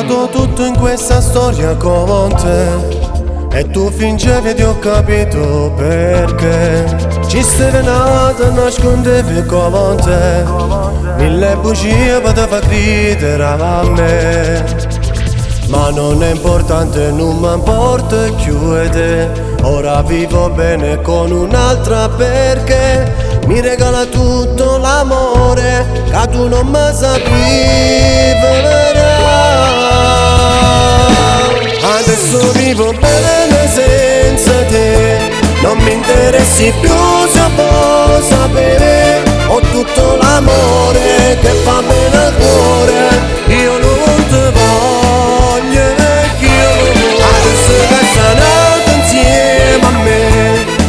Provato tutto in questa storia con te e tu fingevi di ho capito perché. Ci sei nata, nascondevi con te mille bugie per te far credere a me. Ma non è importante, non mi importa più e te. Ora vivo bene con un'altra perché mi regala tutto l'amore che tu non mi sapevi dare. Adesso vivo bene senza te, non mi interessi più se può sapere. Ho tutto l'amore che fa bene al cuore, io non ti voglio più. Adesso che sei nata insieme a me,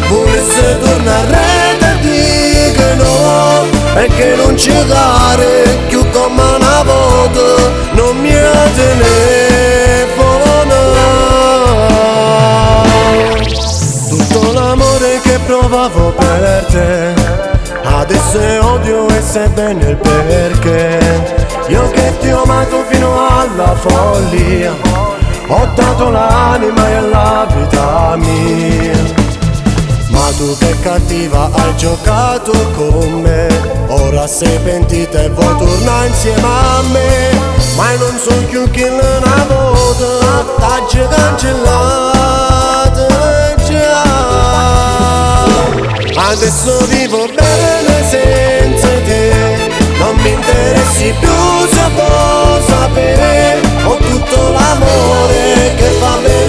volessi tornare a dire che no, perché non ci cade più come una volta, non mi telefona. Tutto l'amore che provavo per te adesso è odio e sai bene il perché. Io che ti ho amato fino alla follia, ho dato l'anima e la vita mia. Ma tu che cattiva hai giocato con me, ora sei pentita e vuoi tornare insieme a me. Ma io non so più chi una volta, t'hai cancellato già. Adesso vivo bene senza te, non mi interessi più se può sapere. Ho tutto l'amore che fa bene